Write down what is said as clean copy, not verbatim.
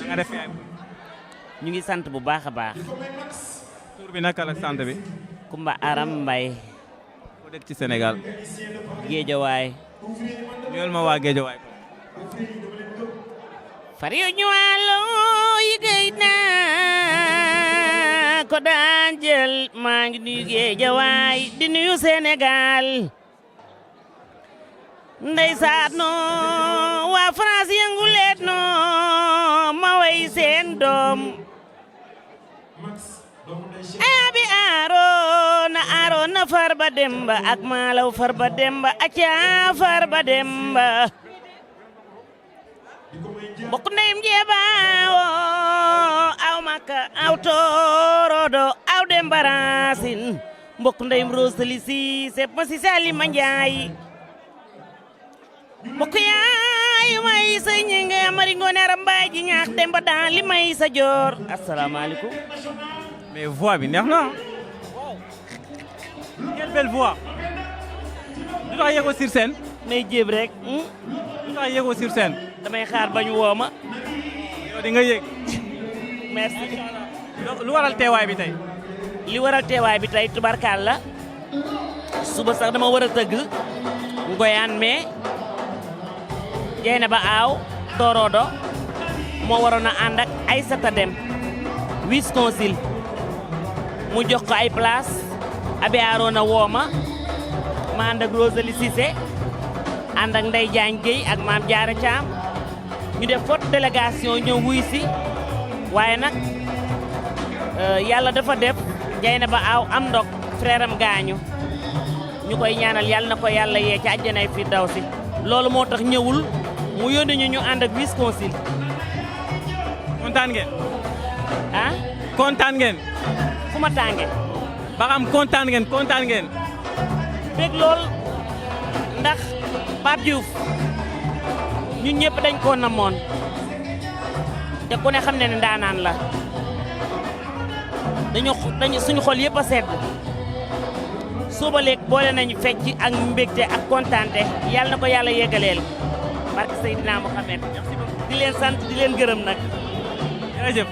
nga def ñu ngi sant bu baax a baax. tur bi naka la sant bi. Kumba Aram Mbay. ku dëkk ci Sénégal. Géejawaay. ñëwal ma waa Géejawaay ko. far yu ñu wàllu liggéey naa ko daan jël maa ngi nuyu Géejawaay di nuyu Sénégal. ndeysaan no waa France yëngu leet no ma way seen doom. abi Arona Farba Demba ak Malaw Farba Demba aca Farba Demba. mbokk ndeyim jeebaawo aw Makka aw Torodo aw Demba Racine mbokk ndeyim Rosali Cissé ma si Sali ma Njaay mbokk yaay may sa ñinge mari ngoone Aram Mbaay ji ñaax Demba daan li may sa joor. asalaamaaleykum. mais voix bi neex na. quelle belle voix. lu tax yegoo sur scène. may jéeb rek. lu tax yegoo sur scène. damay xaar bañu woo ma. yow di nga yëg. merci. lu waral teewaay bi tey. li waral teewaay bi tey tubarkaal la suba sax dama war a tëgg ngoyaan mais Jeene ba aaw Torodo moo waroon a ànd ak Aïssata Dem Wisconsin mu jox ko ay place abi Arona wooma ma ànd ak Rosali Cissé ànd ak Ndey Jaañ Géy ak Maam Jaara Caam ñu def forte délégation ñëw wuy si waaye nag yàlla dafa def Jeene ba aaw am ndok frère am gaañu ñu koy ñaanal yàlla na ko yàlla yee ci àjjanay Firdawsi loolu moo tax ñëwul mu yónni ñu ànd ak Wisconsin. kontaan ngeen. ah. kontaan ngeen. fu ma tànge. ba xam kontaan ngeen. bég lool ndax Pape Diouf ñun ñëpp dañ koo namoon te ku ne xam ne ne ndaanaan la dañu suñu xol yëpp a sedd suba léegi boole nañu fecc ak mbégte ak kontaante yàlla na ko yàlla yeggaleel barke Seydina Mohamed di leen sant di leen gërëm nag. jërëjëf.